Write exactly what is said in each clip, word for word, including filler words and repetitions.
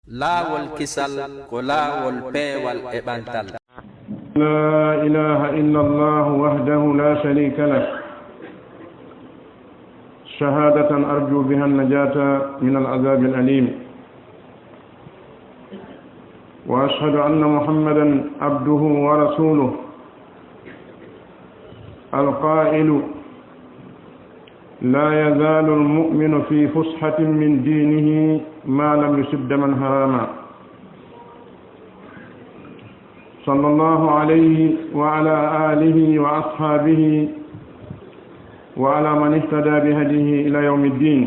Laawol kisal ko laawol peewal e ɓantal. لا إله إلا الله وحده لا شريك له، شهادة أرجو بها النجاة من العذاب الأليم. وأشهد أن محمدا عبده ورسوله، القائل: لا يزال المؤمن في فسحة من دينه ما لم يصب دما حراما. صلى الله عليه وعلى آله وأصحابه وعلى من اهتدى بهديه إلى يوم الدين.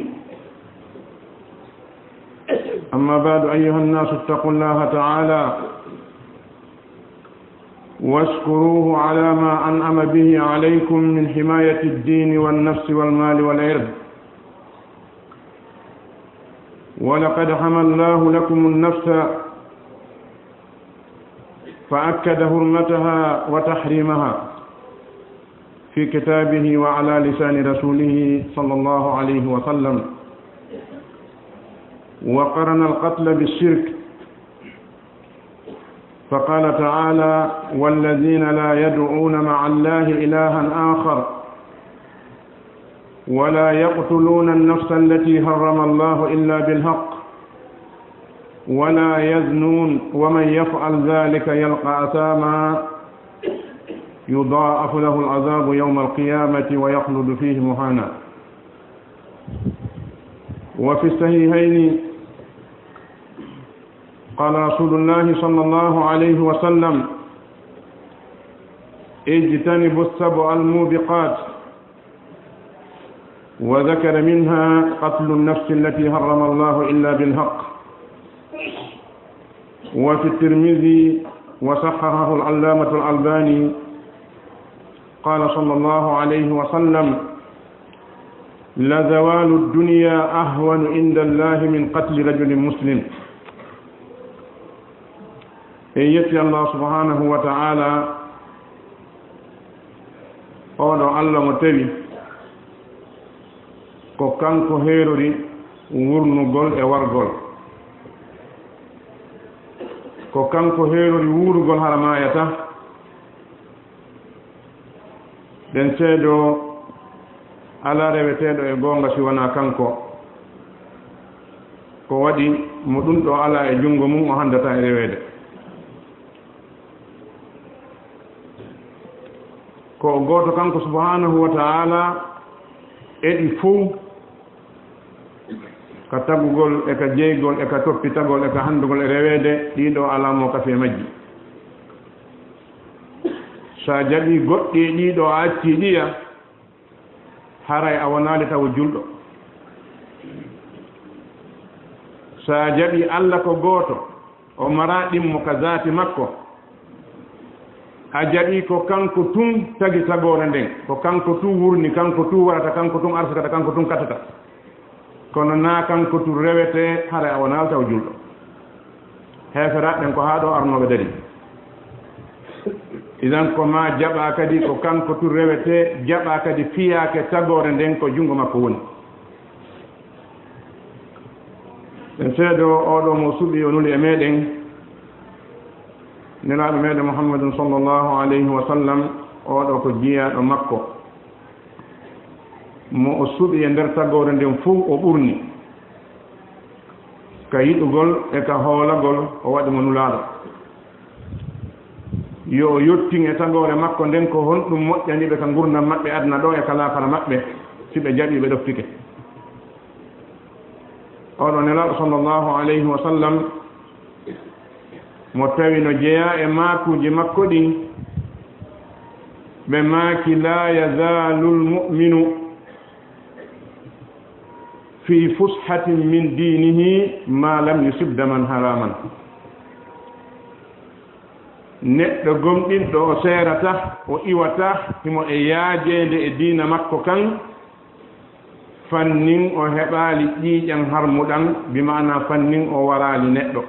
أما بعد، أيها الناس، اتقوا الله تعالى واشكروه على ما أنعم به عليكم من حماية الدين والنفس والمال والعرض. ولقد حمى الله لكم النفس فأكد حرمتها وتحريمها في كتابه وعلى لسان رسوله صلى الله عليه وسلم، وقرن القتل بالشرك، فقال تعالى: والذين لا يدعون مع الله إلها آخر ولا يقتلون النفس التي حرم الله إلا بالحق ولا يزنون ومن يفعل ذلك يلق أثاما يضاعف له العذاب يوم القيامة ويخلد فيه مهانا. وفي الصحيحين قال رسول الله صلى الله عليه وسلم: اجتنبوا السبع الموبقات، وذكر منها قتل النفس التي حرم الله إلا بالحق. وفي الترمذي وصححه العلامة الألباني قال صلى الله عليه وسلم: لزوال الدنيا أهون عند الله من قتل رجل مسلم. En yetti Allah subhanahu wa ta'ala, oɗo Allah mo tawi ko kanko heerori wurnugol e wargol. Ko kanko heerori wuurugol hara maayata. Ɗen seedo alaa reweteeɗo e goonga si wanaa kanko. Ko waɗi mo ɗun ɗo alaa e junngo mun, o handataa e reweede. Ko o gooto kanko subhanahu wa ta'ala e ɗi fow, ka tagugol e ka jeygol e ka toppitagol e ka handugol e reweede, ɗiɗo alaa mo kafi e majji. Sa jaɓi goɗɗi e ɗiɗo a acci ɗiya, haray a wonaali taw julɗo. Sa jaɓi Allah ko gooto, o mara ɗimmo ka zaati makko, a jaɓi ko kanko tun tagi tagoore nden, ko kanko tun wurni, kanko tun warata, kanko tun arsakata, kanko tun katata. Kono naa kanko tun rewete, haray a wonaali taw julɗo. Heeferaaɓe ɓen ko haa ɗo arnooɓe dari. Idan ko ma jaɓa kadi ko kanko tun rewete, jaɓa kadi fiyaake tagoore nden ko junngo makko woni. En seedo oɗo mo suɓi o nuli e meɗen, Nelaaɗo meɗen Muhammadun sallallahu alayhi wa sallam, oɗo ko jiyaaɗo makko. Mo o suɓi e nder tagoore nden fow o ɓurni. Ka yiɗugol e ka hoolagol o waɗi mo nulaaɗo. Yo o yottin e tagoore makko nden ko honɗum moƴƴani ɓe ka ngurndan maɓɓe aduna ɗo e ka laakara maɓɓe, si ɓe jaɓi ɓe ɗoftike. Oɗo Nelaaɗo sallallahu alayhi wa sallam, mo tawi no jeyaa e maakuuji makko ɗin, ɓe maaki: لا يزال المؤمن في فسحة من دينه ما لم يصب دما حراما. Neɗɗo gomɗinɗo o seerata, o iwata, himo e yaajeende e diina makko kan, fannin o heɓaali ƴiiƴan harmuɗan, bi maana fannin o waraali neɗɗo.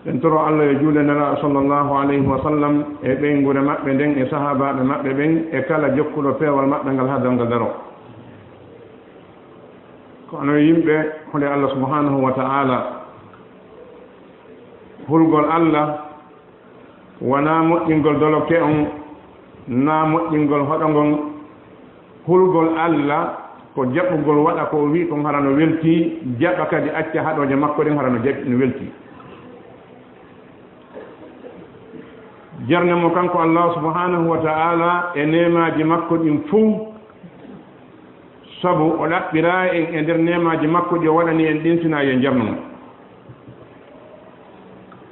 En toro Allah yo juule Nelaaɗo sallallahu alayhi wa sallam e ɓeynguure maɓɓe nden e sahaabaaɓe maɓɓe ɓen e kala jokkuɗo peewal maɓɓe ngal haa darngal daroo. Kono yimɓe Hule Allah subhanahu wa ta'ala. Hulgol Allah wanaa moƴƴingol dolokke on, naa moƴƴingol hoɗo ngon. Hulgol Allah ko jaɓugol waɗa ko o wi'i kon hara no weltii, jaɓa kadi acca haɗooje makko ɗen hara no jaɓi, no weltii. Jarne mo kanko Allah subhanahu wa ta'ala e neemaaji makko ɗin fow, sabu o ɗaɓɓiraa en e nder neemaaji makko ɗi o waɗani en ɗin, sinaa yo en jarnu mo.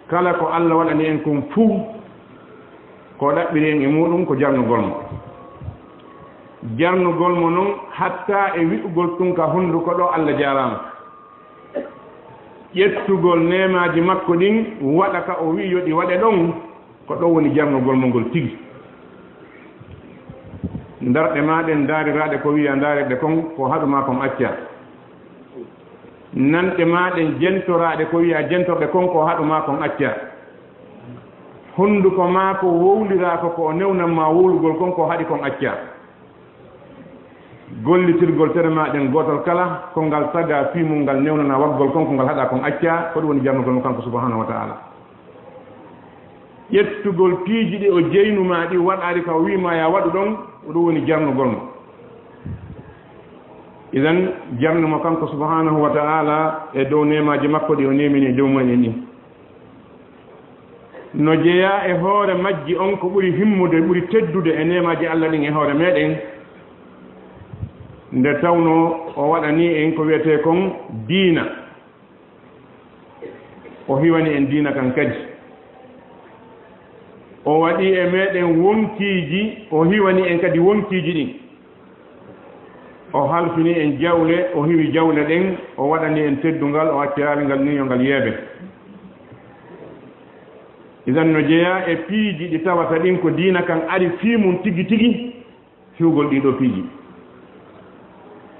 Kala ko Allah waɗani en kon fow, ko o ɗaɓɓiri en e muuɗum ko jarnugol mo. Jarnugol mo non, hatta e wi'ugol tun ka hunduko ɗo, Allah jaaraama. Ƴettugol neemaaji makko ɗin, waɗa ka o wi'i yo ɗi waɗe ɗon, ko ɗon woni jarnugol mo ngol tigi. Ndarɗe maa ɗen ndaariraaɗe ko wi'aa ndaarirɗe kon, ko haɗu maa kon accaa. Nanɗe maa ɗen jentoraaɗe ko wi'aa jentorɗe kon, ko haɗu maa kon accaa. Hunduko maa ko wowliraa ko, ko o newnan maa wowlugol kon, ko haɗi kon accaa. Gollitirgol tere maa ɗen gootal kala, ko ngal tagaa fii mun, ngal newnanaa waggol kon, ko ngal haɗaa kon accaa, ko ɗum woni jarnugol mo kanko subhanahu wa ta'ala. Ƴettugol piiji ɗi o jeynu maa ɗi, waɗaali ka o wi'i maa yaa waɗu ɗon, ko ɗum woni jarnugol mo. Idan, jarnu mo kanko subhanahu wa ta'ala e dow neemaaji makko ɗi o neemini e dow mumen en ɗin. No jeyaa e hoore majji on ko ɓuri himmude, ɓuri teddude e neemaaji Allah ɗin e hoore meɗen, nde tawnoo o waɗanii en ko wi'etee kon diina. O hiwani en diina kan kadi. O waɗi e meɗen wonkiiji, o hiwani en kadi wonkiiji ɗin. O halfini en jawle, o hiwi jawle ɗen, o waɗani en teddungal, o acciraali ngal ni yo ngal yeebe. Idan no jeyaa e piiji ɗi tawata ɗin ko diina kan ari fii mun tigi tigi, hiwgol ɗii ɗoo piiji.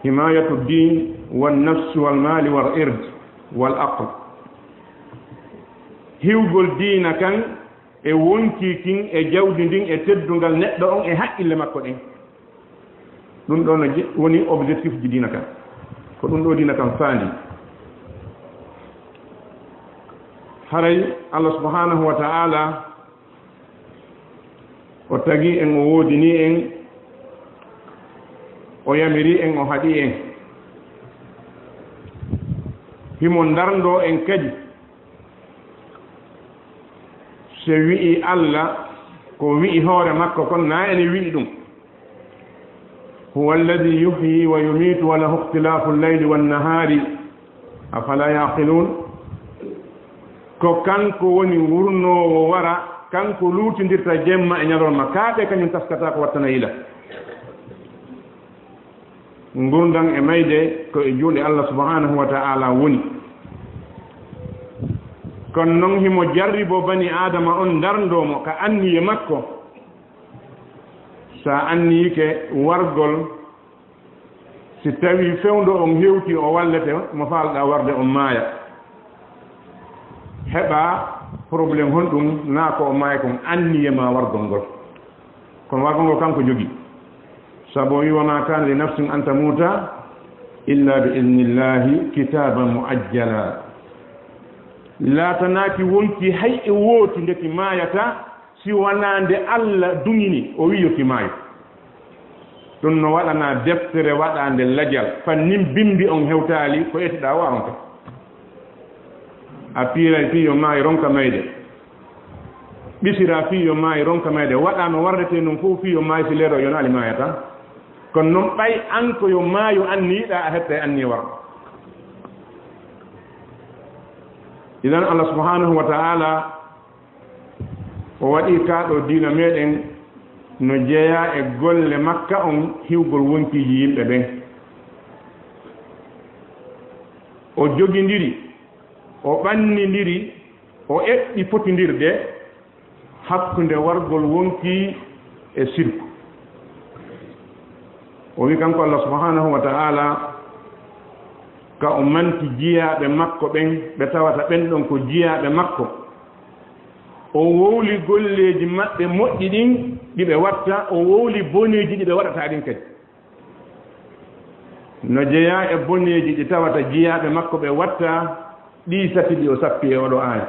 Himayatu din wan nafsi wal mali wal ird wal aql. Hiwgol diina kan e wonkii kin e jawdi ndin e teddungal neɗɗo on e haqqille makko ɗen. Ɗum ɗoo no je-, woni objectif ji diina kan. Ko ɗum ɗoo diina kan faandi. Haray Allah subhanahu wa ta'ala o tagi en, o woodini en, o yamiri en, o haɗi en. Himo ndarndoo en kadi. Se wi'i Allah ko wi'i hoore makko kon, na ene wi'i ɗum. هو الذي يحيي ويميت وله اختلاف الليل والنهار أفلا يعقلون. Ko kanko woni wurnoowo wara, kanko luutindirta jemma e ñalorma, kaa ɓe kañum taskata ko wattana yila. Ngurndan e mayde ko e juuɗe Allah subhanahu wa ta'ala woni. Kono non himo jarribo bani Aadama on, ndarndoo mo ka anniye makko. Sa anniyike wargol, si tawi fewndo on hewti, o wallete mo faalɗa warde, on maaya. Heɓa problème honɗum? Naa ko o maaya kon, anniye ma wargol ngol. Kono wargol ngol kanko jogi. Sabu o wi, "Wa ma kana li nafsin an tamuta illa bi idnillahi kitaban muajjala." Laatanaaki wonki hay e wooti nde ki maayata, si wanaa nde Allah duŋini, o wi yo ki maayu. Ɗum no waɗanaa deftere waɗaande lajal, fannin bimbi on hewtaali ko etiɗaa o aronta. A piiray fii yo maayu ronka mayde. Ɓisiraa fii yo maayu ronka mayde. Waɗaa no warretee non fof fii yo maayu si leeɗo yonaali maayata. Kono non ɓay an ko yo maayu anniyiɗaa a hettay anniye warɗo. Idan Allah subhanahu wa ta'ala o waɗi kaa ɗoo diina meɗen no jeyaa e golle makka on hiwgol wonkiiji yimɓe ɓen. O jogindiri, o ɓannindiri, o eɓɓi fotindirde hakkunde wargol wonkii e sirku. O wi kanko Allah subhanahu wa ta'ala, ka o manti jiyaaɓe makko ɓen, ɓe tawata ɓen ɗon ko jiyaaɓe makko. O wowli golleeji maɓɓe moƴƴi ɗin ɗi ɓe watta, o wowli boneeji ɗi ɓe waɗata ɗin kadi. No jeyaa e boneeji ɗi tawata jiyaaɓe makko ɓe watta, ɗii tati ɗi o sappi e oɗo aaya.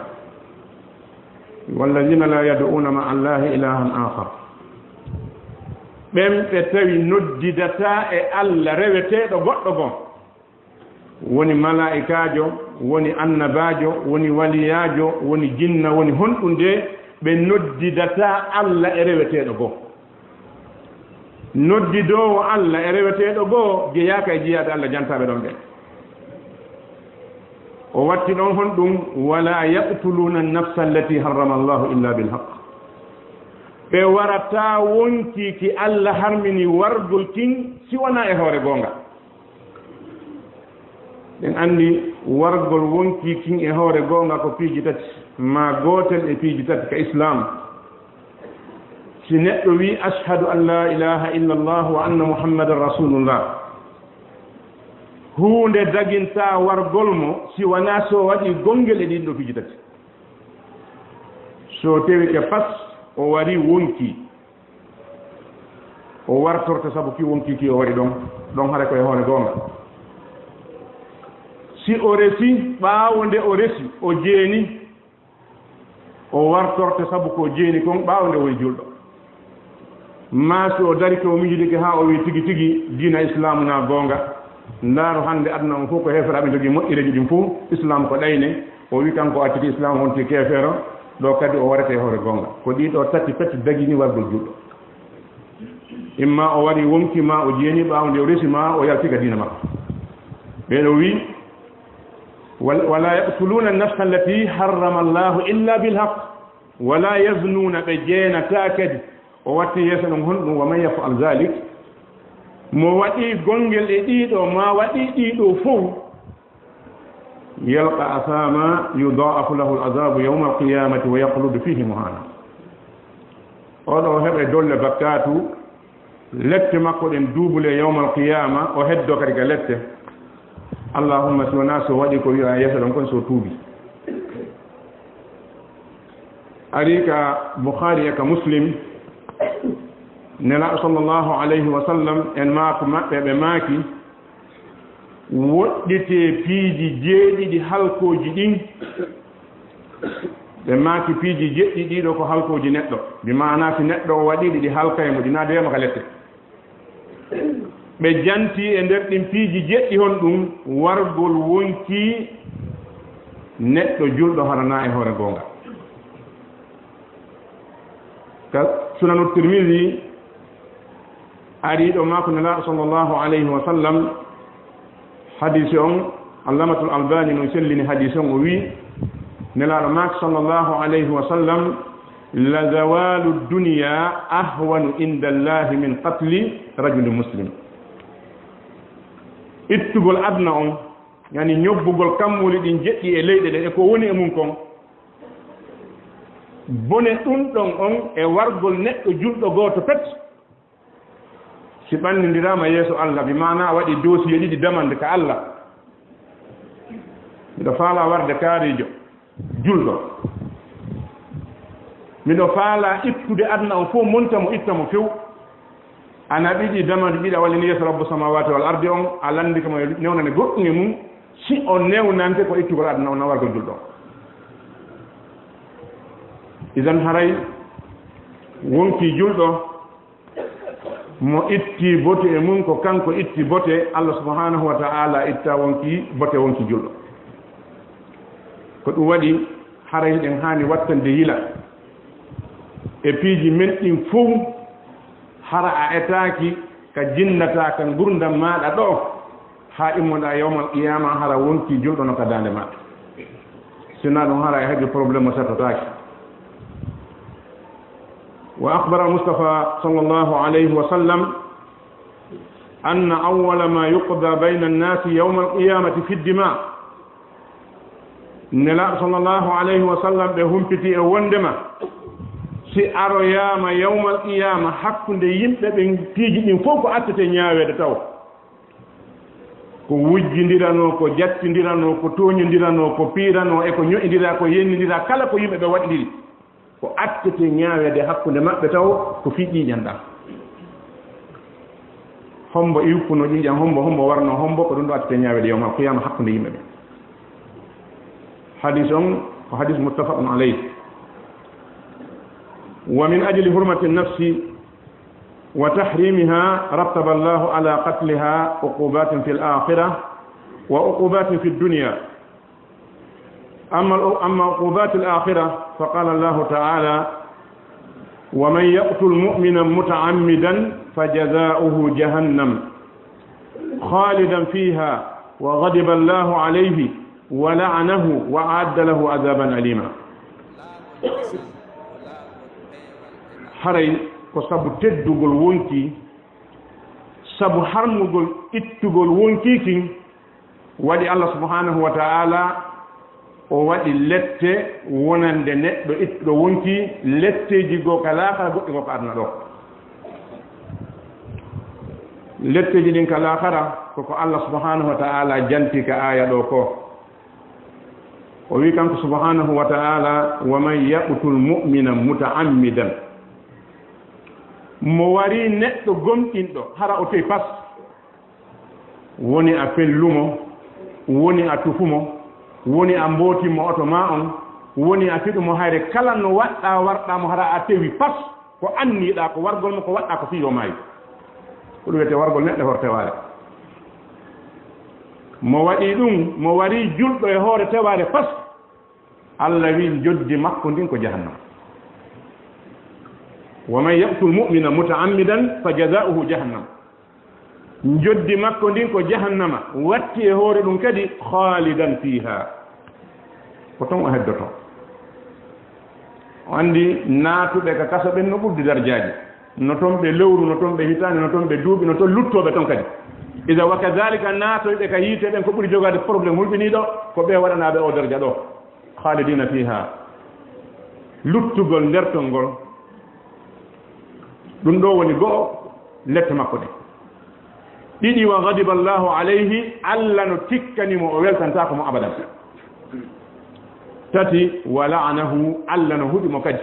والذين لا يدعون مع الله إلها آخر. Ɓen ɓe tawi noddidataa e Alla reweteeɗo goɗɗo goo. Woni malaa'ikaajo, woni annabaajo, woni waliyaajo, woni jinna, woni honɗun de, ɓe noddidataa Alla e reweteeɗo goo. Noddidoowo Alla e reweteeɗo goo jeyaaka e jiyaaɓe Alla jantaaɓe ɗon ɓen. O watti ɗon honɗun, ولا يقتلون النفس التي حرم الله إلا بالحق. Ɓe warataa wonkii ki Alla harmini wargol kin si wanaa e hoore goonga. Ɗen anndi wargol wonkii kin e hoore goonga ko piiji tati, maa gootel e piiji tati ka Islaam. Si neɗɗo wi'i, "Ashhadu an laa ilaaha illallah wa anna Muhammadan Rasuulullah," huunde dagintaa wargol mo si wanaa si o waɗii gonngel e ɗin ɗoo piiji tati. Si o tewike fas, o warii wonkii, o wartorte sabu ki wonkii ki o waɗi ɗon, ɗon hara ko e hoore goonga. Si o resi, ɓaawo nde o resi, o jeeni, o wartorte sabu ko jeeni kon ɓaawo nde o woni julɗo. Maa si o darike o miijidike haa o wi'i tigi tigi diina Islaamu na goonga, ndaaru hannde aduna on fof ko heeferaaɓe njogii moƴƴereeji ɗin fof, Islaam ko ɗayne, o wi'i kanko o acciti Islaam honti keefeero, ɗoo kadi o warete e hoore goonga. Ko ɗii ɗoo tati pet dagini wargol julɗo. Imma o waɗi wonki, ma o jeeni ɓaawo nde o resi, ma o yalti ka diina makko. Ɓee ɗoo wi'i, "Wal-, ولا يقتلون النفس التي حرم الله إلا بالحق ولا يزنون," ɓe jeenataa kadi. O watti yeeso ɗon honɗun, "ومن يفعل ذلك," mo waɗi gonngel e ɗii ɗoo, ma waɗi ɗii ɗoo fow, "يلق أثاما يضاعف له العذاب يوم القيامة ويخلد فيه مهانا." Oɗo o heɓa dolle bakkaatu, lette makko ɗen duubule yawmal qiyaama, o heddo kadi ka lette. Allahumma, si wonaa so waɗi ko wi'a yeeso ɗon kon, so tuubi. Ari ka Bukhari e ka Muslim, Nelaaɗo sallallahu alayhi wa sallam en maaku maɓɓe ɓe maaki, woɗɗitee piiji jeeɗiɗi halkooji ɗin. Ɓe maaki piiji jeɗɗi ɗiɗo ko halkooji neɗɗo. Bi maana si neɗɗo o waɗii ɗi, ɗi halkay mo, ɗi naadayay mo ka lette. Ɓe janti e nder ɗin piiji jeɗɗi honɗun, wargol wonkii neɗɗo julɗo hara na e hoore goonga. Ka Sunanu Tirmidhi, ari ɗo maaku Nelaaɗo sallallahu alayhi wa sallam, hadiisi on, Allamatul Albani no sellini hadiisi on, o wi'i, Nelaaɗo maaki sallallahu alayhi wa sallam, "لزوال الدنيا أهون عند الله من قتل رجل مسلم." Ittugol aduna on, yani ñobbugol kammuuli ɗin jeɗɗi e leyɗe ɗen e ko woni e mun kon, bone ɗun ɗon on e wargol neɗɗo julɗo gooto pet. Si ɓannindiraama yeeso Allah, bi maana a waɗi dossier ɗiɗi damande ka Allah. Miɗo faalaa warde kaariijo julɗo. Miɗo faalaa ittude aduna on fof, monta mo, itta mo few. Ana ɗiɗi damande ɗiɗi a wallini yeeso Rabbu samawati wal ardi on, a lanndike mo e newnane goɗɗum e mum, si o newnante ko ittugol aduna on na wargol julɗo. Idan haray wonkii julɗo, mo itti bote e mum, ko kanko itti bote, Allah subhanahu wa ta'ala itta wonkii bote wonkii julɗo. Ko ɗum waɗi haray hiɗen haani wattande yila e piiji men ɗin fow, hara a etaaki ka jinnataa ka ngurndan maaɗa ɗo, haa immoɗaa yawmal qiyaama, hara wonkii julɗo no ka daande maaɗa. Sinaa ɗum, hara e haaju problème mo sattataake. Wa akhbara Mustafa sallallahu alayhi wa sallam anna awwala ma yuqda bayna annaasi yawmal qiyaamati fi dima. Nelaaɗo sallallahu alayhi wa sallam ɓe humpiti e wondema si aroyaama yawmal qiyaama hakkunde yimɓe ɓen, piiji ɗin fow ko attete ñaaweede taw. Ko wujjindiranoo, ko jattindiranoo, ko tooñindiranoo, ko piiranoo e ko ño'indiraa, ko yennindiraa, kala ko yimɓe ɓe waɗindiri, ko attete ñaaweede hakkunde maɓɓe taw ko fii ƴiiƴan ɗan. Hombo iwkuno ƴiiƴam, hombo, hombo warno, hombo, ko ɗum ɗo accete ñaaweede yawmal qiyaama hakkunde yimɓe ɓe. Hadis on ko hadis muttafaqun alayh. Wa min ajli hurmati nafsi wa tahrimiha rattaba Allahu ala qatliha uqubatin fil akhirah wa uqubatin fid dunya. أما، أما عقوبات الآخرة فقال الله تعالى: ومن يقتل مؤمنا متعمدا فجزاؤه جهنم خالدا فيها وغضب الله عليه ولعنه وأعد له عذابا أليما. Haray ko sabu teddugol wonkii, sabu harmugol ittugol wonkii kin, waɗi Allah subhanahu wa ta'ala o waɗi lette wonande neɗɗo ittuɗo wonkii, letteeji goo ka laakara, goɗɗi goo ka aduna ɗoo. Letteeji ɗin ka laakara ko ko Allah subhanahu wa ta'ala janti ka aaya ɗoo ko. O wi'i kanko subhanahu wa ta'ala: "Wa man yaqtul mu'minan muta'ammidan." Mo wari neɗɗo gomɗinɗo, hara o tewi pas, woni a fellu mo, woni a tufu mo, woni a mbooti mo oto maa on, woni a fiɗu mo, hayre kala no waɗɗaa warɗaa mo, hara a tewi pas, ko anniiɗaa, ko wargol mo, ko waɗɗaa ko fii yo maayu. Ko ɗum wiyetee wargol neɗɗo e hoore tewaare. Mo waɗi ɗum, mo wari julɗo e hoore tewaare pas, Allah wi'i njoddi makko ndin ko jahannama. "Wa man yaqtul mu'mina muta'ammidan fa jazaa'uhu jahannam." Njoddi makko ndin ko jahannama, watti e hoore ɗum kadi, "khalidan fiha." Ko ton o heddoto. O andi naatuɓe ka kaso ɓen no ɓurdi darjaaji. No ton ɓe lewru, no ton ɓe hitaande, no ton ɓe duuɓi, no ton luttooɓe ton kadi. Iza wa kadhalika naatoyɓe ka yiite ɓen ko ɓuri jogaade problème hulɓiniiɗo, ko ɓe waɗanaaɓe o darja ɗoo. Khalidina fiha. Luttugol nder ton ngol. Ɗum ɗoo woni go'o lette makko ɗen. Ɗiɗi, wa ghadiba Allahu alayhi, Allah no tikkani mo, o weltantaako mo abadan. Tati, wa la'anahu, Allah no huɗi mo kadi.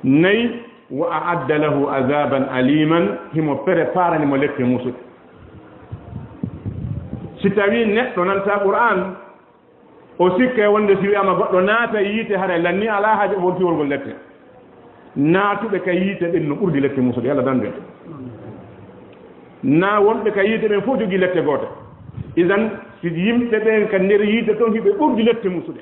Nayi, wa a'adda lahu azaban aliman, himo preparani mo lette muusuɗe. Si tawii neɗɗo nanta Qur'an, o sikkay wonde si wi'aama goɗɗo naata yiite, haray lanni alaa haaje ɓortiwol ngol lette. Naatuɓe ka yiite ɓen no ɓurdi lette muusude, Yalla dandu en. Na wonɓe ka yiite ɓen fof jogii lette goote. Idan, si yimɓe ɓen ka nder yiite ton hiɓe ɓurdi lette muusude.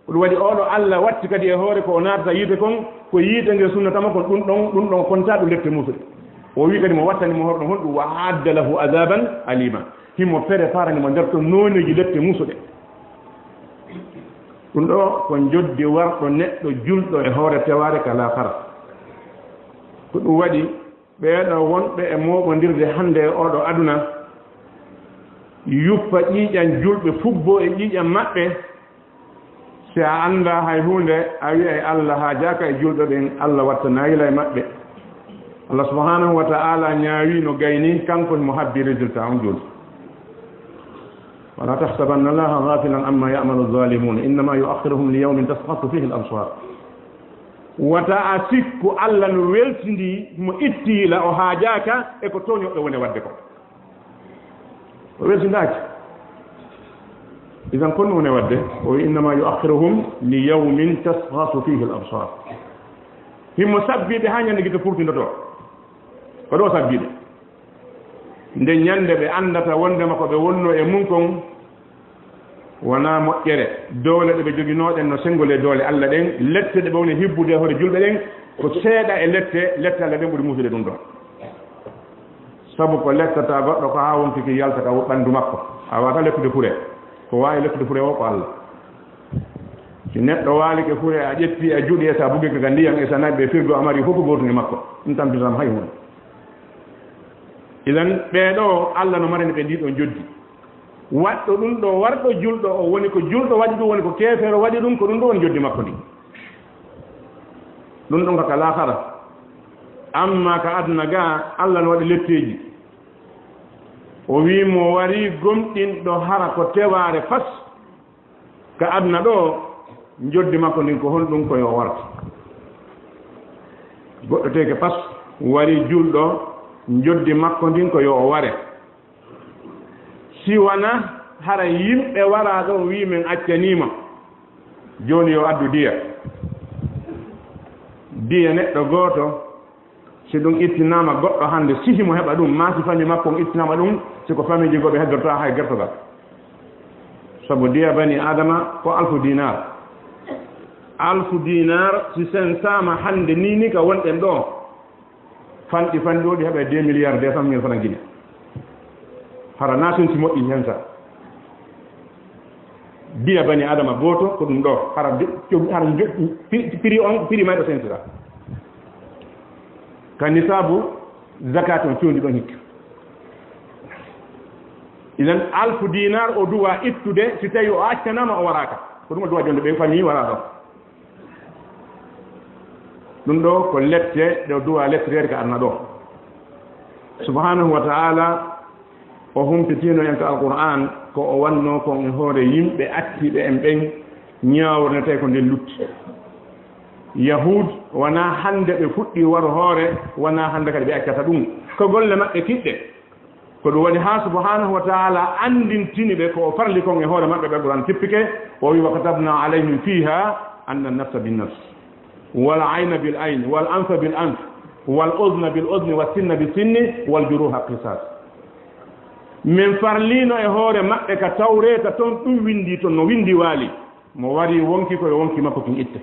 Ko ɗum waɗi oo ɗoo Allah watti kadi e hoore ko o naatata yiite kon, ko yiite nge sunnata mo kon, ɗum ɗon, ɗum ɗon kontaa ɗum lette muusude. O wi'i kadi mo wattani mo horɗo honɗum, wa a'adda lahu azaban alima. Himo preparani mo nder ton nooneeji lette muusuɗe. Ɗum ɗoo ko njoddi warɗo neɗɗo julɗo e hoore tewaare ka laakara. Ko ɗum waɗi ɓee ɗoo wonɓe e mooɓondirde hannde e oo ɗoo aduna, yuppa ƴiiƴan julɓe, fubboo e ƴiiƴan maɓɓe, si a anndaa hay huunde, a wi'ay Allah haajaaka e julɓe ɓen, Allah watta naayila e maɓɓe. Allah subhanahu wa ta'ala ñaawi no gayni, kanko himo habbi résultat on jooni. Wala tahsabanna Allaha ghafilan amma ya'malu zalimun, innama yu'akhiruhum li yawmin tashkhasu fihi al-absar. Wata a sikku Allah no weltindii, mo itti yila, o haajaaka e ko tooñoɓe woni waɗde ko. O weltindaaki. Idan kon woni waɗde, o wi'i, "Innama yu'akhiruhum li yawmin tashkhasu fihi al-absar." Himo sabbiiɓe haa ñande gite furtindotoo. Ko ɗoo sabbiiɓe. Nde ñande ɓe anndata wondema ko ɓe wonnoo e mun kon wonaa moƴƴere, doole ɗe ɓe joginoo ɗen no senngol e doole Allah ɗen, lette ɗe ɓe woni hibbude e hoore julɓe ɗen, ko seeɗa e lette, lette Allah ɗen ɓuri muusude ɗum ɗon. Sabu ko lettata goɗɗo ko haa wonti ki yalta ka ɓanndu makko. A waawataa lettude fure. Ko waawi lettude fure o ko Allah. Si neɗɗo waalike fure, a ƴetti, a juɗi, e sa bugike ka ndiyan, e sa naɓi firgo, a mari fof ko gootum e makko. Ɗum tampintam hay huunde. Idan, ɓee ɗoo, Allah no marani ɓe ndii ɗoo njoddi. Waɗɗo ɗum ɗoo, warɗo julɗo, o woni ko julɗo waɗi ɗum, woni ko keefeero waɗi ɗum, ko ɗum ɗoo woni njoddi makko ndi. Ɗum ɗon ko ka laakara. Amma ka aduna ga, Allah no waɗi letteeji. O wii mo wari gomɗinɗo hara ko tewaare fas. Ka aduna ɗoo, njoddi makko ndin ko honɗum? Ko yo wartu. Goɗɗo teke pas, wari julɗo, njoddi makko ndin ko yo o ware. Si wona hara yimɓe waraa ɗo wi'i men accanii mo, jooni yo addu diya. Diya neɗɗo gooto, si ɗum ittinaama goɗɗo hannde, si himo heɓa ɗum, maa si fami makko on ittinaama ɗum, si ko famiiji goo ɓe heddortaa hay gertogal. Sabu diya bani Aadama ko alfu dinar. Alfu dinar, si sensaama hannde nii nii ka wonɗen ɗoo, fanɗi fanɗi woodi heɓa deux milliards deux cent mille francs guinéens. Hara naa sensi moƴƴi hen sa. Diya bani Aadama gooto ko ɗum ɗoo. Hara de-, hara njo-, pi-, prix on, prix mayɗo sensira. Ka nisaabu zakat on fewndi ɗon hikka. Idan alfu dinar o duwa ittude si tawi o accanaama o waraaka. Ko ɗum o duwa jonde ɓe fami waraa ɗon. Ɗum ɗoo ko lette ɗe o duwa lettereede ka aduna ɗoo. Subhanahu wa ta'ala o humpitino en ka Alqur'an ko o wanno kon e hoore yimɓe attiiɓe en ɓen ñaawornetee ko nden lutti. Yahud wonaa hannde ɓe fuɗɗi waro hoore, wonaa hannde kadi ɓe accata ɗum. Ko golle maɓɓe kiɗɗe. Ko ɗum waɗi haa subhanahu wa ta'ala anndintini ɓe ko o farli kon e hoore maɓɓe, ɓe Qur'an tippike, o wi, "Wa katabna alayhim fiha anna an-nafsa bin-nafs, wal ayna bil ayni, wal anfa bil anf, wal udhna bil udhni, was sinna bis sinni, wal juruha qisas." Min farlino e hoore maɓɓe ka Tawreeta ton, ɗum winndi ton, no winndi waali. Mo wari wonki ko yo wonki makko kin itte.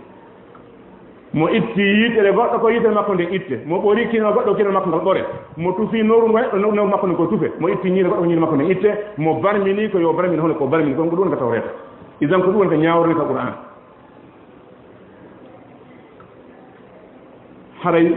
Mo itti yitere goɗɗo ko yitere makko nden itte. Mo ɓori kino goɗɗo kino makko ngal ɓore. Mo tufi noru ngo neɗɗo noru makko nden ko tufe. Mo itti ñiire goɗɗo ñiire makko nden itte. Mo barmini ko yo barmini hono ko barmini kon ko ɗum woni ka Tawreeta. Idan ko ɗum woni ka ñaawre ka Qur'an. Haray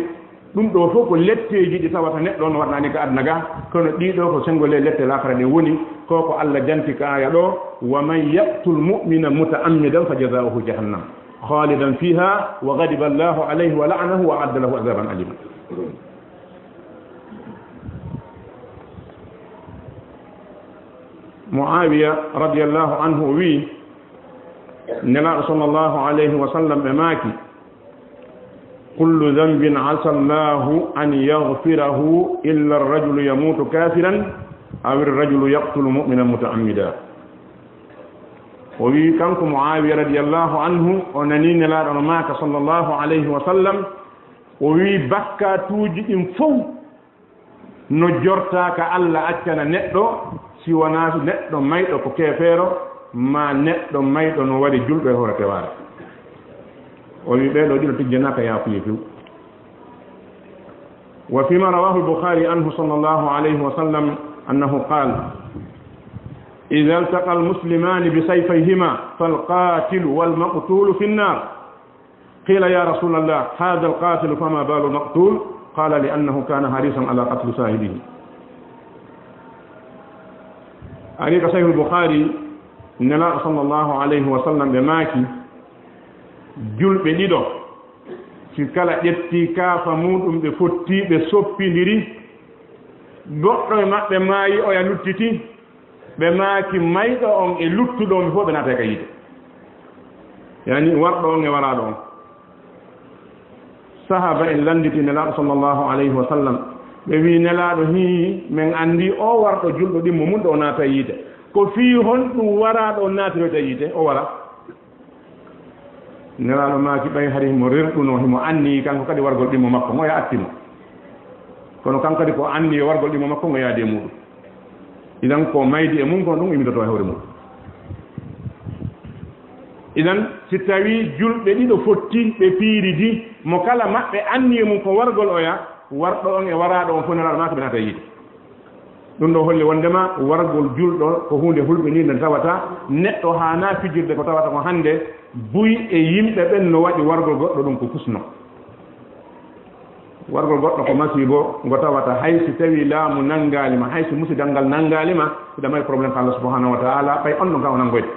ɗum ɗoo fof ko letteeji ɗi tawata neɗɗo on waɗnaani ka aduna ga, kono ɗii ɗoo ko senngo le lette laakara ɗen woni, ko ko Allah janti ka aaya ɗoo, "Wa man yaqtul mu'mina muta'ammidan fa jazaa'uhu jahannam, khalidan fiha wa ghadiba Allahu alayhi wa la'anahu wa a'adda lahu azaban alima." Muawiya radiyallahu anhu o wi'i, Nelaaɗo sallallahu alayhi wa sallam ɓe maaki, "Kullu dhanbin asa Allahu an yaghfirahu illa ar-rajulu yamutu kafiran aw ar-rajulu yaqtulu mu'minan muta'ammida." O wi'i kanko Muawiya radiyallahu anhu, o nani Nelaaɗo no maaka sallallahu alayhi wa sallam, o wi'i bakkaatuuji ɗin fow no jortaa ka Allah accana neɗɗo, si wonaa neɗɗo mayɗo ko keefeero, maa neɗɗo mayɗo no wari julɓe hoore tewaare. O wi ɓee ɗoo ɗiɗo tijjanaaka yaafuye few. Wa fima rawahu al-Bukhari anhu sallallahu alayhi wa sallam annahu qala, "Idha iltaqa al-muslimani bi sayfayhima fal qatilu wal maqtulu fi an-nar." Qila, "Ya Rasulallah, hadha al-qatilu fama balu al-maqtul?" Qala, "Li annahu kana harisan ala qatli sahibihi." Ari ka Sahih al-Bukhari, Nelaaɗo sallallahu alayhi wa sallam ɓe maaki, julɓe ɗiɗo, si kala ƴetti kaafa muuɗum ɓe fotti, ɓe soppindiri, goɗɗo e maɓɓe maayi, oya luttiti, ɓe maaki, mayɗo on e luttuɗo on fof ɓe naatay ka yiite. Yani warɗo on e waraaɗo on. Sahaaba en lannditi Nelaaɗo sallallahu alayhi wa sallam, ɓe wi, Nelaaɗo, hii, men anndi o warɗo julɗo ɗimmo mun ɗo o naata yiite. Ko fii honɗum waraaɗo on naatiroyta yiite? O wara. Nelaaɗo maaki ɓay hari himo rerɗuno, himo anniyi kanko kadi wargol ɗimmo makko, mo ya atti mo. Kono kanko kadi ko anniyi wargol ɗimmo makko, ngo yaadi e muɗum. Idan ko maydi e mum, kono ɗum immitoto e hoore mum. Idan si tawi julɓe ɗiɗo fotti, ɓe piiridi, mo kala maɓɓe anniyi mum ko wargol oya, warɗo on e waraaɗo on fof Nelaaɗo maaki ɓe naata yiite. Ɗum ɗo holli wondema wargol julɗo ko huunde hulɓininde nde tawata neɗɗo haanaa fijirde ko tawata ko hannde buy e yimɓe ɓen no waɗi wargol goɗɗo ɗum ko kusno. Wargol goɗɗo ko masiibo ngo tawata hay si tawi laamu nanngaali ma, hay si musidal ngal nanngaali ma, hiɗa mari problème ka Allah subhanahu wa ta'ala, ɓay on ɗon ka o nanngoyta.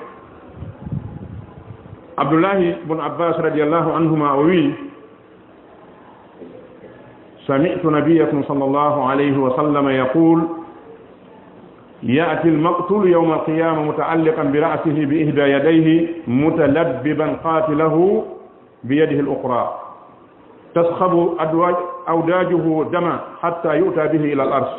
Abdullahi bun Abbas radiyallahu anhuma o wi'i, سمعت نبيكم صلى الله عليه وسلم يقول، يأتي المقتول يوم القيامة متعلقا برأسه بإحدى يديه متلببا قاتله بيده الأخرى تسخب أدوج-، أوداجه دما حتى يؤتى به إلى العرش،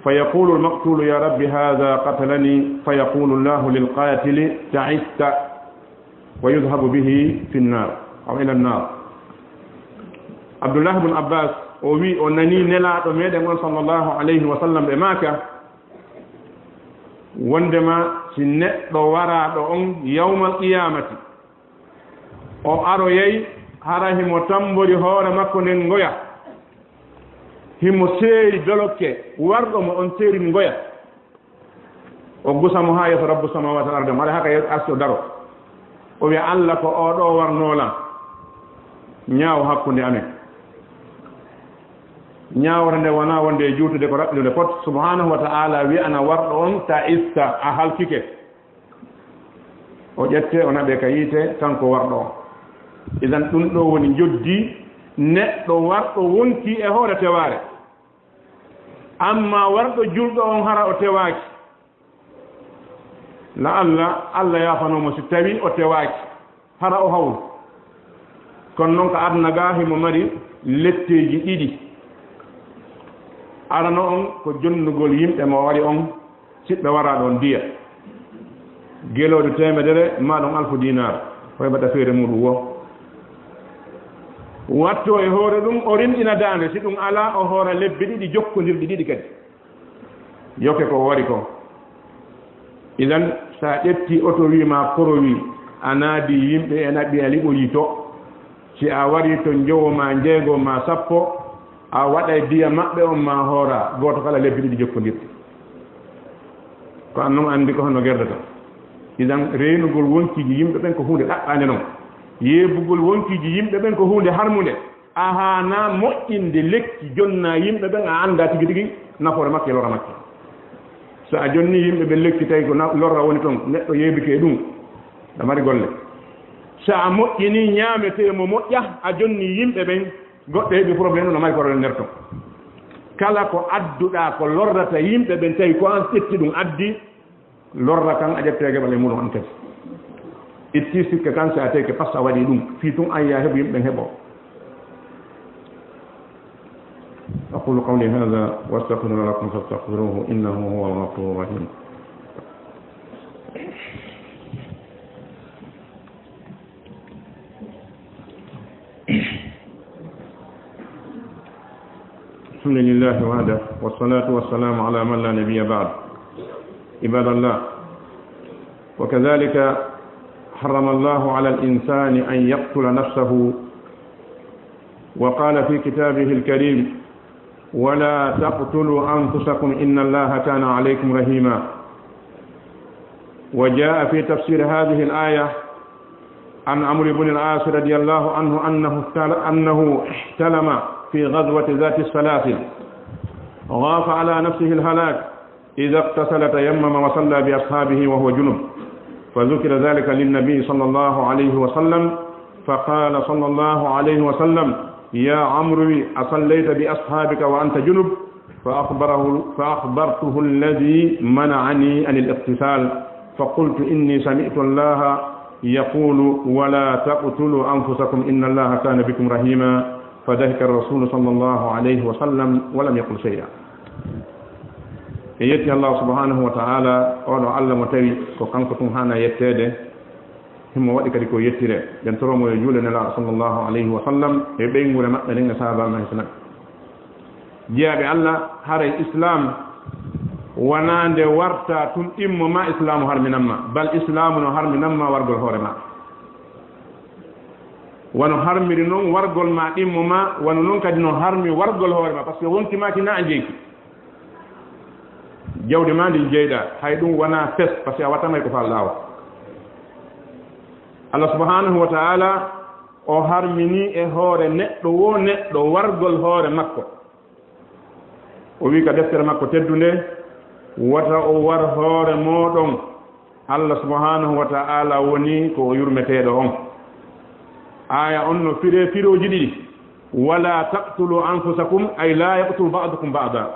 فيقول المقتول: يا رب، هذا قتلني، فيقول الله للقاتل: تعست، ويذهب به في النار أو إلى النار. Abdullah ibn Abbas o wi, o nani Nelaaɗo meɗen on sallallahu alayhi wa sallam ɓe maaka wondema si neɗɗo waraaɗo on yawmal qiyamati, o aroyay hara himo tambori hoore makko nden ngoya, himo seeri dolokke warɗo mo on seeri ngoya. O gusa mo haa yeeso Rabbu samawati wal ardi, mo ara haka yeeso arsi o daro. O wiya, "Allah, ko oo ɗoo warnoo lan, ñaawo hakkunde amen." Ñaawore nde wonaa wonde e juutude, ko raɓɓiɗude fot. Subhanahu wa ta'ala wi'ana warɗo on, "Ta'ista, a halkike." O ƴette, o naɓe ka yiite, kanko warɗo on. Idan ɗum ɗoo woni njoddi neɗɗo warɗo wonki e hoore tewaare. Amma warɗo julɗo on hara o tewaaki. La Allah, Allah yaafanoo mo si tawii o tewaaki, hara o hawru. Kono non ka aduna ga himo mari letteeji ɗiɗi. Arano on ko jonnugol yimɓe mo wari on, siɓɓe wara ɗon diya. Gelooɗi teemedere, ma ɗon alfu dinaar, hoybata feere muɗum wo. Watto e hoore ɗum, o rinɗina daande, si ɗum alaa, o hoora lebbi ɗiɗi jokkondirɗi ɗiɗi kadi. Yoke ko o wari ko. Idan, sa ƴetti oto wi ma korowi, a naadi yimɓe e naɓi a liɓoyi to. Si a wari to njowo ma njeego ma sappo, a waɗay diya maɓɓe on ma hoora, gooto kala lebbi ɗiɗi jokkondirɗi. Ko an non anndi ko hono gerdata. Idan, reenugol wonkiiji yimɓe ɓen ko huunde ɗaɓɓaande non. Yeebugol wonkiiji yimɓe ɓen ko huunde harmunde. A haanaa moƴƴinde lekki, jonnaa yimɓe ɓen, a anndaa tigi tigi nafoore makki e lora makki. So a jonnii yimɓe ɓen lekki, tawi ko na-, lorra woni ton, neɗɗo yeebike e ɗum, a mari golle. So a moƴƴinii ñaametee mo moƴƴa, a jonnii yimɓe ɓen, goɗɗo heɓi problème, no mari problème nder ton. Kala ko adduɗaa ko lorrata yimɓe ɓen, tawi ko an ƴetti ɗum addi, lorra kan a ƴettee geɓal e muɗum an kadi. Itti sikke kan, si a teke pas a waɗi ɗum, fii tun an yaa heɓu yimɓe ɓen heɓo. أقول قولي هذا وأستغفر الله لكم فاستغفروه إنه هو الغفور الرحيم. الحمد لله وحده، والصلاة والسلام على من لا نبي بعد. عباد الله، وكذلك حرم الله على الإنسان أن يقتل نفسه، وقال في كتابه الكريم: ولا تقتلوا أنفسكم إن الله كان عليكم رحيما. وجاء في تفسير هذه الآية عن عمرو بن العاص رضي الله عنه أنه احتل-، أنه احتلم في غزوة ذات السلاسل، وخاف على نفسه الهلاك، إذا اغتسل تيمم وصلى بأصحابه وهو جنب، فذكر ذلك للنبي صلى الله عليه وسلم، فقال صلى الله عليه وسلم: يا عمرو، أصليت بأصحابك وأنت جنب؟ فأخبره، فأخبرته الذي منعني عن الاغتسال، فقلت: إني سمعت الله يقول: ولا تقتلوا أنفسكم إن الله كان بكم رحيما، فضحك الرسول صلى الله عليه وسلم ولم يقل شيئا. En yetti Allah subhanahu wa ta'ala, oɗo Allah mo tawi ko kanko tun haana yetteede, himo waɗi kadi ko yettire. Ɓen toro mo yo juule Nelaaɗo sallallahu alayhi wa sallam e ɓeynguure maɓɓe nden e sahaaba maɓɓe. Jiyaaɓe Allah, haray Islaam wonaa nde warta tun ɗimmo ma Islaamu harminan ma, bal Islaamu no harminan ma wargol hoore ma. Wano harmiri non wargol ma ɗimmo ma, wano non kadi no harmi wargol hoore ma, parce que wonki ma ki na a jeyki. Jawdi ma ndin jeyɗa, hay ɗum wonaa fes, parce que a wattanay ko faalɗaa o. Allah subhanahu wa ta'ala o harmini e hoore neɗɗo wo neɗɗo wargol hoore makko. O wi ka deftere makko teddunde, wota o war hoore mooɗon. Allah subhanahu wa ta'ala woni ko o yurmeteeɗo on. Aaya on no firee firooji ɗiɗi. Wala taqtulu anfusakum, ay la yaqtul ba'dukum ba'da.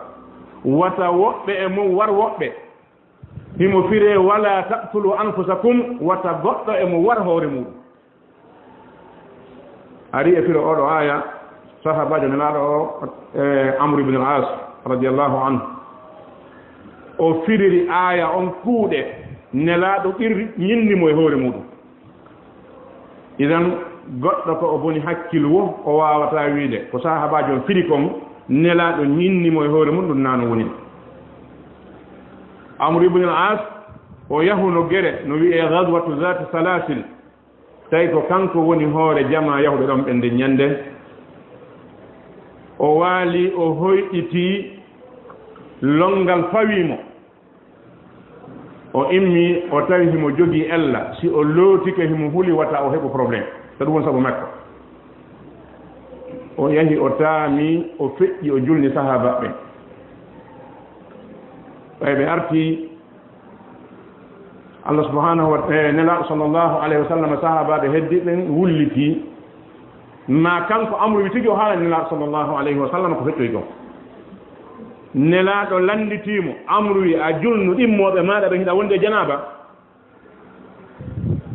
Wata woɓɓe e mum war woɓɓe. Himo firee wala taqtulu anfusakum, wata goɗɗo e mum war hoore muɗum. Ari e firo oɗo aaya, Sahabaajo Nelaaɗo o, e, Amru ibn al-As, radiyallahu anhu, o firiri aaya on kuuɗe Nelaaɗo ɓir-, ñinni mo e hoore muɗum. Idan, goɗɗo ko o boni hakkil wo, o waawataa wiide ko sahabaajo on firi kon, Nelaaɗo ñinni mo e hoore mum, ɗum naa no woni. Amru ibn al-As, o yahuno gere, no wi'ee Ghazwatu Zaati Salaasil. Tawi ko kanko woni hoore jamaa yahuɓe ɗon ɓen nden ñande. O waali, o hoyɗiti, longal fawi mo. O immi, o tawi himo jogii ella. Si o lootike, himo huli wata o heɓu problème. So ɗum woni sabu makko. O yahi, o taami, o feƴƴi, o julni sahaaba ɓen. Ɓay ɓe arti, Allah subhanahu wa, e, Nelaaɗo sallallahu alayhi wa sallam, sahaabaaɓe heddi ɓen wulliti. Ma kanko Amru wi tigi o haalani Nelaaɗo sallallahu alayhi wa sallam ko fettoyi kon. Nelaaɗo lannditiimo, Amru wi, "A julnu ɗimmooɓe maaɗa ɓen hiɗa wonde e janaaba?"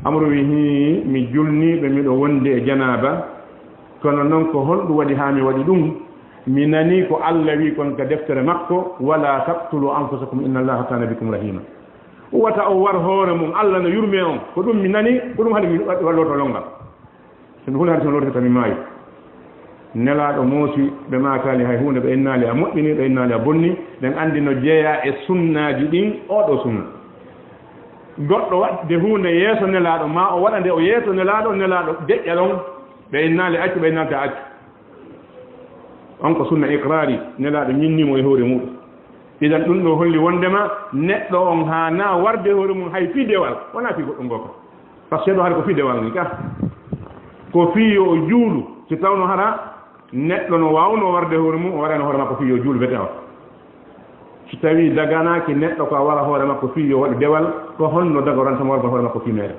Amru wi, "Hii, mi julniiɓe miɗo wonde e janaaba. Kono non ko honɗum waɗi haa mi waɗi ɗum? Mi nanii ko Allah wi kon ka deftere makko, 'Wala taqtulu anfusakum inna Allaha kana bikum rahima.'" Wata o war hoore mum, Allah no yurmee on. Ko ɗum mi nani, ko ɗum haɗi mi wa-, walloto longal. So mi huli haɗi so mi lortata mi maayi. Nelaaɗo moosi, ɓe maakaali hay huunde, ɓe innaali a moƴƴini, ɓe innaali a bonni, ɓen anndi no jeyaa e sunnaaji ɗin, oo ɗoo sunna. Goɗɗo waɗde huunde yeeso Nelaaɗo, maa o waɗa nde o yeeso Nelaaɗo, Nelaaɗo deƴƴa ɗon, ɓe innaali accu, ɓe innaalta accu. On ko sunna iqraari, Nelaaɗo ñinni mo e hoore muɗum. Idan ɗum ɗoo holli wondema neɗɗo on haanaa warde hoore mum hay fii dewal, wonaa fii goɗɗum goo ka. Par ce que ɗoo hara ko fii dewal ni ka. Ko fii yo o juulu, si tawno hara neɗɗo no waawno warde hoore mum, o waɗano hoore makko fii yo juulu bete on. Si tawii daganaaki neɗɗo ko a wara hoore makko fii yo waɗu dewal, ko honno dagoranta mo warde hoore makko fii meere?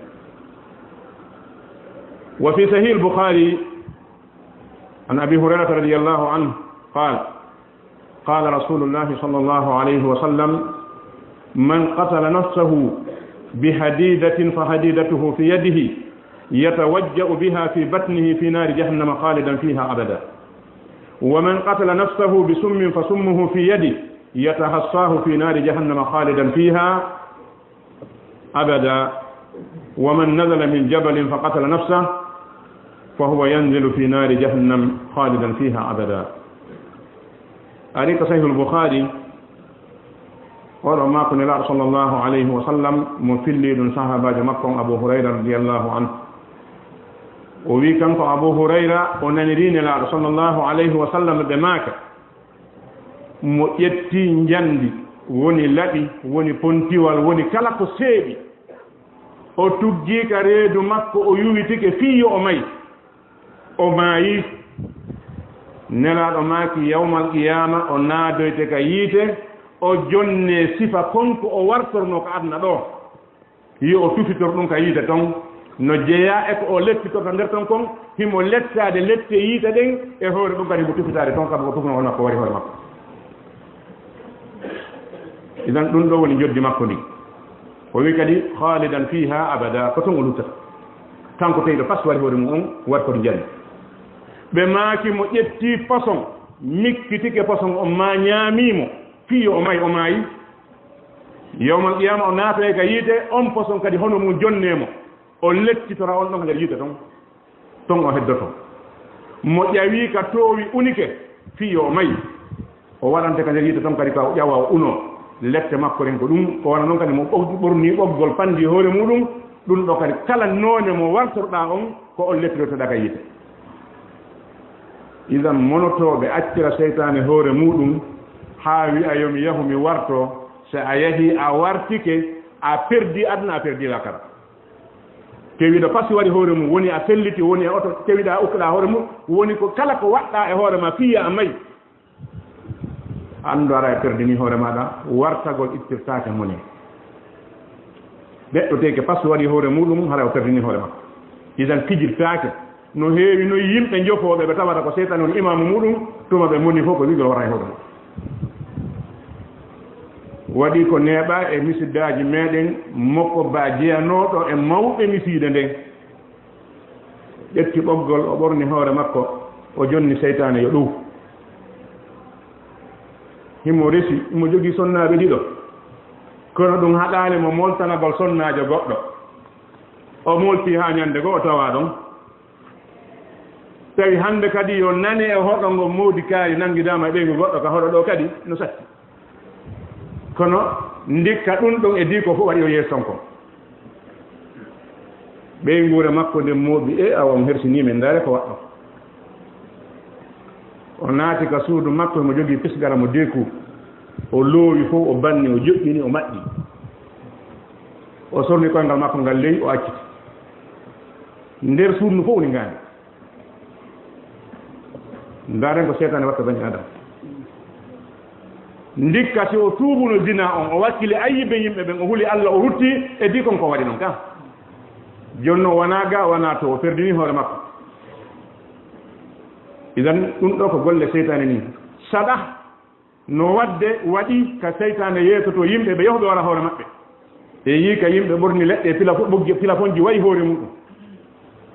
وفي صحيح البخاري عن أبي هريرة رضي الله عنه قال: قال رسول الله صلى الله عليه وسلم: من قتل نفسه بحديدة فحديدته في يده يتوجأ بها في بطنه في نار جهنم خالدا فيها أبدا، ومن قتل نفسه بسم فسمه في يده يتحصاه في نار جهنم خالدا فيها أبدا، ومن نزل من جبل فقتل نفسه فهو ينزل في نار جهنم خالدا فيها أبدا. Ari ka Sahihul Bukhari, oɗo maako Nelaaɗo sallallahu alayhi wa sallam mo filli ɗum sahaabaajo makko on Abu Hurayra radiyallahu anhu. O wi kanko Abu Hurayra o naniri Nelaaɗo sallallahu alayhi wa sallam ɓe maaka, mo ƴetti njandi, woni laɓi, woni pontiwal, woni kala ko seeɓi, o tuggi ka reedu makko, o yuwitike fii yo o may, o maayi. Nelaaɗo maaki, yawmal qiyaama, o naadoyte ka yiite, o jonnee sifa kon ko o wartornoo ka aduna ɗoo. Yo o tufitor ɗum ka yiite ton. No jeyaa e ko o lettitorta nder ton kon, himo lettaade lette yiite ɗen, e hoore ɗum kadi himo tufitaade ton, sabu ko tufnoo hono makko wari hoore makko. Idan ɗum ɗoo woni njoddi makko ndin. O wi kadi, "Khaalidan fiihaa abadaa," ko ton o luttata. Kanko tawi ɗo fas wari hoore mum on, wari koto njani. Ɓe maaki mo ƴetti poson, mikkitike poson on maa ñaamii mo, fii yo o may, o maayi. Yawmal qiyaama o naatoyay ka yiite, on poson kadi hono mum jonnee mo. O lettitora on ɗon ka nder yiite ton. Ton o heddoto. Mo ƴawi ka toowi unike, fii yo o may. O waɗante ka nder yiite ton kadi ka o ƴawa o unoo. Lette makko ɗen ko ɗum, ko wano non kadi mo ɓog-, ɓorni ɓoggol panndi hoore muɗum, ɗum ɗo kadi kala noone mo wartorɗaa on, ko on lettirotoɗaa ka yiite. Idan monotooɓe accira seytaane hoore muɗum, haa wi'a yo mi yahu mi warto, so a yahi a wartike, a perdi aduna, a perdi lakara. Kewiiɗo fasi wari hoore mum, woni a felliti, woni e oto, kewiɗaa, ukkiɗaa hoore mum, woni ko kala ko waɗɗaa e hoore ma, fiya a may. Anndu hara a perdini hoore maaɗa, wartagol ittirtaake mone. Neɗɗo teke fasi wari hoore muɗum, hara o perdini hoore makko. Idan fijirtaake. No heewi noon yimɓe njofooɓe, ɓe tawata ko seytaane woni imaamu muɗum, tuma ɓe moni fof ko wiigol wara e hoore mum. Waɗi ko neeɓaa e misiddaaji meeɗen, Mokko Ba jeyanooɗo e mawɓe misiide nden. Ƴetti ɓoggol, o ɓorni hoore makko, O jonni seytaane yo ɗow. Himo resi, himo jogii sonnaaɓe ɗiɗo. Kono ɗum haɗaali mo moltanagol sonnaajo goɗɗo. O molti haa ñande goo o tawaa ɗon. Tawi hannde kadi yo nane e hoɗo ngo moodi kaari nanngidaama e ɓeyngu goɗɗo ka hoɗo ɗoo kadi no satti. Kono ndikka ɗum ɗon e dii ko fof waɗi o yeeso ton kon. Ɓeynguure makko nden mooɓi, e awa on hersinii men, ndaare ko waɗɗo. O naati ka suudu makko, himo jogii pisgara mo deeku. O loowi fof, o banni, o joƴƴini, o maɓɓi. O sorni koyngal makko ngal ley, o acciti. Nder suudu ndu fof woni ngaandi. Ndaaren ko seytaane watta bani Adama. Ndikka si o tuubuno zina on, o wakkili ayyibe yimɓe ɓen, o huli Allah, o rutti e dii kon ko waɗi non ka. Jooni non o wanaa ga, wanaa to, o perdini hoore makko. Idan ɗum ɗo ko golle seytaane ni. Saɗa no waɗde waɗi ka seytaane yeesoto yimɓe ɓe yohɓe wara hoore maɓɓe. E yii ka yimɓe ɓorni leɗɗe e pila fo-, ɓoggi, pilafonji wayi hoore muɗum.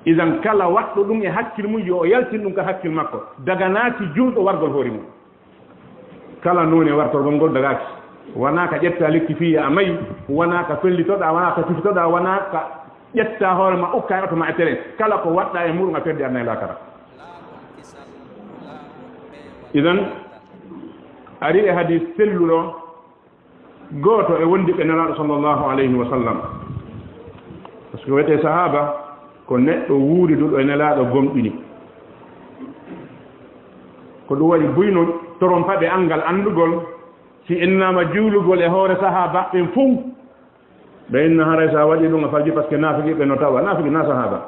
Idan kala waɗɗo ɗum e hakkil mum yo o yaltin ɗum ka hakkil makko. Daganaaki julɗo wargol hoore mum. Kala noone wartorgol ngol dagaaki. Wanaa ka ƴetta lekki fii a mayi, wanaa ka fellitoɗaa, wanaa ka tufitoɗaa, wanaa ka ƴetta hoore ma ukka e oto ma e teren. Kala ko waɗɗaa e muɗum a perdi aduna e laakara. Idan, ari e hadis selluɗo gooto e wondiɓe Nelaaɗo sallallahu alayhi wa sallam. Parce que wiyetee sahaaba ko neɗɗo wuuriduɗo e Nelaaɗo gomɗini. Ko ɗum waɗi buy no toronpaɓe anngal anndugol si innaama juulugol e hoore sahaaba ɓen fof. Ɓe inna haray so a waɗii ɗum a falji, parce que naafiqiiɓe no tawa, naafiki na sahaaba.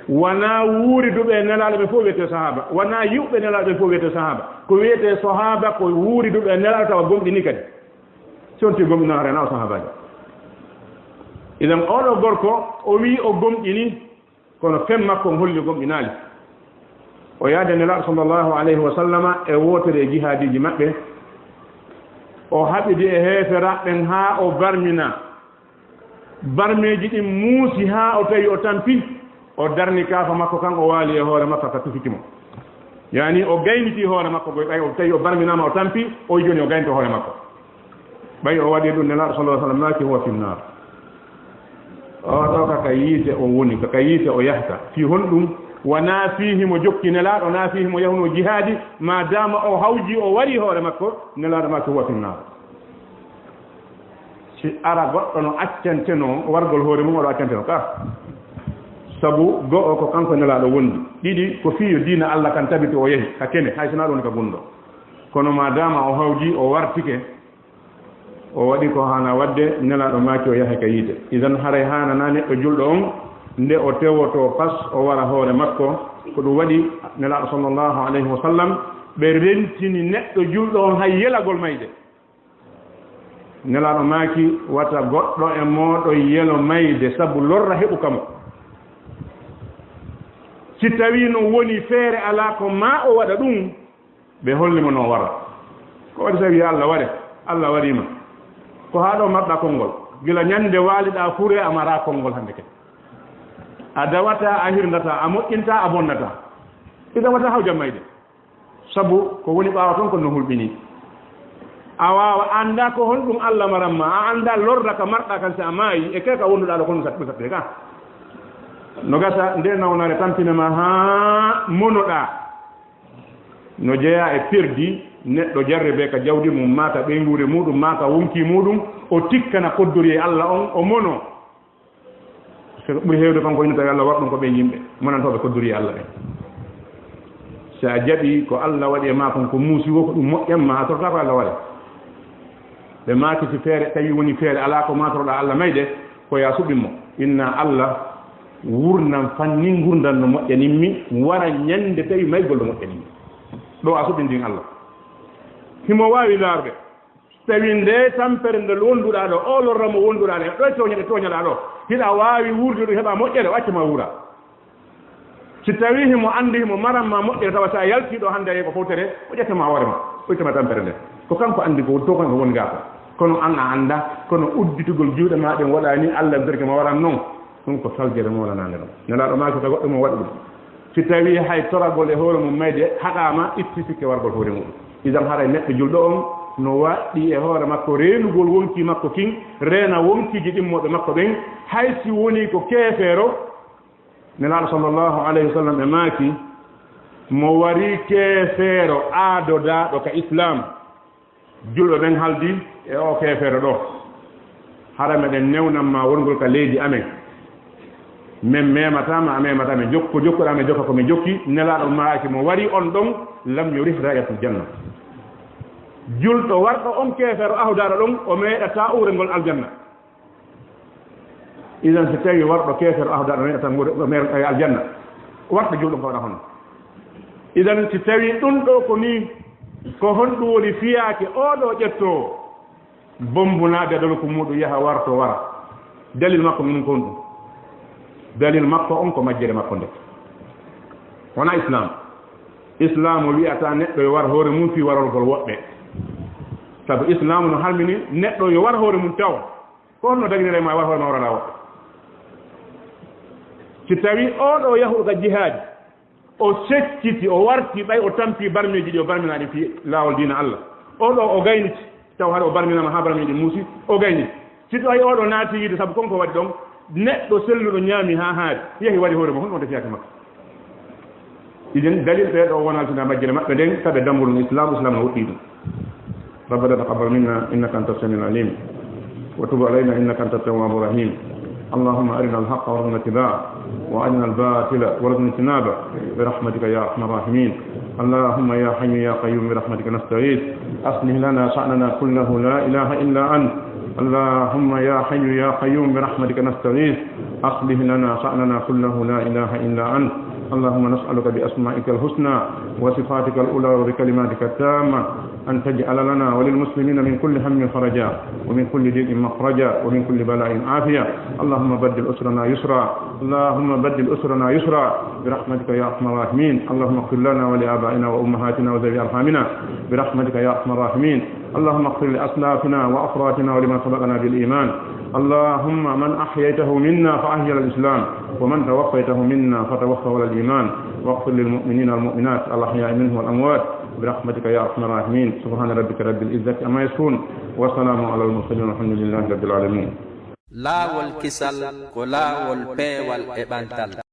Wanaa wuuriduɓe e Nelaaɗo ɓe fof wiyetee sahaaba, wanaa yi'uɓe Nelaaɗo ɓe fof wiyetee sahaaba. Ko wiyetee sahaaba ko wuuriduɓe e Nelaaɗo tawa gomɗini kadi. Si on tii gomɗinaa haray na o sahaabaajo. Idan oo ɗoo gorko o wi'i o gomɗini, kono fen makko on holli o gomɗinaali. O yaadi e Nelaaɗo sallallahu alayhi wa sallama e wootere e jihaadiiji maɓɓe. O haɓidi e heeferaaɓe ɓen haa o barmina. Barmeeji ɗin muusi haa o tawi o tampi. O darni kaafa makko kan, o waali e hoore makko ka tufiti mo. Yaani o gayniti hoore makko goy, ɓay o tawi o barminaama, o tampi, o jooni o gaynto hoore makko. Ɓay o waɗi ɗum, Nelaaɗo sallallahu alaihi wasallam maaki, "Huwa fin naar." O ɗo ka, ka yiite o woni, ka, ka yiite o yahta. Fii honɗum? Wanaa fii himo jokki Nelaaɗo, wanaa fii himo yahuno jihaadi, maadaama o hawji, o wari hoore makko, Nelaaɗo maaki, "Huwa fin naar." Si ara goɗɗo no accanteno wargol hoore mum, oɗo accanteno ka. Sabu go'o ko kanko Nelaaɗo wondi. Ɗiɗi ko fii yo diina Allah kan tabiti o yahi ka kene, hay sinaa ɗum woni ka gunndo. Kono maadaama o hawji, o wartike, o waɗi ko haana waɗde, Nelaaɗo maaki o yahay ka yiite. Idan haray haananaa neɗɗo julɗo on, nde o tewoto pas o wara hoore makko, ko ɗum waɗi Nelaaɗo sallallahu alayhi wa sallam, ɓe rentini neɗɗo julɗo on hay yelagol mayde. Nelaaɗo maaki, wata goɗɗo e mooɗon yelo mayde sabu lorra heɓu ka mo. Si tawii no woni feere alaa ko maa o waɗa ɗum, ɓe holli mo no wara. Ko waɗi tawi Allah ware, Allah warii ma. Ko haa ɗo marɗaa konngol. Gila ñande waaliɗaa fure a maraa konngol hannde kadi. A dawataa, a hirnataa, a moƴƴintaa, a bonnataa. Idan wata hawjan mayde. Sabu ko woni ɓaawo ton kon no hulɓinii. A waawa anndaa ko honɗum Allah maran ma, a anndaa lorra ka marɗaa kan si a maayi, e kee ka wonduɗaa ɗo kon sat-, sattee ka. No gasa nde nawnaare tampina ma haa monoɗaa. No jeyaa e perdi neɗɗo jarribee ka jawdi mum, maa ka ɓeynguure muɗum, maa ka wonkii muɗum, o tikkana koddoriyee Allah on, o mono. Parce que ko ɓuri heewde kon ko ina tawi Allah waɗa ɗum ko ɓen yimɓe monantooɓe koddoriyee Allah ɓen. Si a jaɓii ko Allah waɗi e maa kon ko muusi woo, ko ɗum moƴƴan ma, a torotaa ko Allah waɗa. Ɓe maaki si feere tawi woni feere alaa ko maa toroɗaa Allah mayde, ko yaa suɓin mo. Inna Allah wurnan fannin ngurndan no moƴƴanin mi, wara ñande tawi maygol no moƴƴanin mi. Ɗo a suɓindin Allah. Himo waawi laarde. Tawi nde tampere nde wonduɗaa ɗo, o lorra mo wonduɗaa ɗo, ɗo e tooñe ɗe tooñaɗaa ɗo, hiɗa waawi wuurde ɗum heɓa moƴƴere, o acca ma wuura. Si tawii himo anndi himo maran ma moƴƴere, tawa si a yaltii ɗo hannde a yehi ko fowtere, o ƴetta ma hoore ma, o itta ma tampere nde. Ko kanko anndi ko woni to, kanko woni gaa ko. Kono an a anndaa, kono udditugol juuɗe ma ɗen waɗa ni Allah berke ma waran non. Ɗum ko saljere moolanaande ɗum. Nelaaɗo maaki ka goɗɗo mo waɗi ɗum. Si tawii hay toragol e hoore mum mayde haɗaama, itti sikke wargol hoore mum. Idan haray neɗɗo julɗo on no waɗɗii e hoore makko reenugol wonkii makko kin, reena wonkiiji ɗimmooɓe makko ɓen, hay si wonii ko keefeero. Nelaaɗo sallallahu alayhi wa sallam e maaki, mo warii keefeero aadodaaɗo ka Islaam, julɓe ɓen haldi e oo keefeero ɗoo. Hara meɗen newnan ma wongol ka leydi amen. Men memataa ma, a memataa men. Jokko jokkuɗaa men, jokka ko men jokki. Nelaaɗo maaki mo warii on ɗon, lam yurih raihatul janna. Julɗo warɗo on keefeero aadodaaɗo ɗon, o meeɗataa uurengol aljanna. Idan si tawii warɗo keefeero aadodaaɗo meeɗataa uurengol aljanna, warɗo julɗo ko waɗa hono? Idan si tawii ɗun ɗoo ko nii, ko honɗun woni fiyaake oo ɗoo ƴettoowo? Bombu naade e dolku muuɗun yaha warto wara. Dalil makko ngun ko honɗun? Dalil makko on ko majjere makko nde. Wonaa Islaam. Islaam wi'ataa neɗɗo yo war hoore mum fii warorgol woɓɓe. Sabu Islaam no harmini neɗɗo yo war hoore mum taw. Ko honno daginiree ma war hoore ma waraɗaa woɓɓe? Si tawii oo ɗoo yahuɗo ka jihaadi, o secciti, o warti, ɓay o tampi barmeeji ɗi o barminaa ɗin fii laawol diina Allah. Oo ɗoo o gayniti, taw hara o barminaama haa barmeeji ɗin muusi, o gayniti. Si tawii oo ɗoo naati yiide sabu kon ko waɗi ɗon, neɗɗo selluɗo ñaami haa haari, yahi wari hoore mum, honɗun wonta fiyaake makko? Idan dalil ɓee ɗoo wonaa sina majjere maɓɓe nden, tabe damburu Islaam, Islaam no woɗɗii ɗun. ربنا تقبل منا إنك أنت السميع العليم وتب علينا إنك أنت التواب الرحيم. اللهم أرنا الحق وارزقنا اتباعه وأرنا الباطل وارزقنا اجتنابه برحمتك يا أرحم الراحمين. اللهم يا حي يا قيوم برحمتك نستغيث، أصلح لنا شأننا كله لا إله إلا أنت. اللهم يا حي يا قيوم برحمتك نستغيث، أصلح لنا شأننا كله لا إله إلا أنت. اللهم نسألك بأسمائك الحسنى وصفاتك العلى وبكلماتك التامة أن تجعل لنا وللمسلمين من كل هم فرجا، ومن كل ضيق مخرجا، ومن كل بلاء عافية. اللهم بدل أسرنا يسرا، اللهم بدل أسرنا يسرا برحمتك يا أرحم الراحمين. اللهم اغفر لنا ولآبائنا وأمهاتنا وذوي أرحامنا برحمتك يا أرحم الراحمين. اللهم اغفر لأسلافنا وأخواتنا ولمن سبقنا بالإيمان. اللهم من أحييته منا فأحيه على الإسلام، ومن توفيته منا فتوفه على الإيمان. واغفر للمؤمنين والمؤمنات الأحياء منهم والأموات برحمتك يا أرحم الراحمين. سبحان ربك رب العزة عما يصفون، وسلام على المرسلين، والحمد لله رب العالمين. Laawol kisal ko laawol peewal e ɓantal.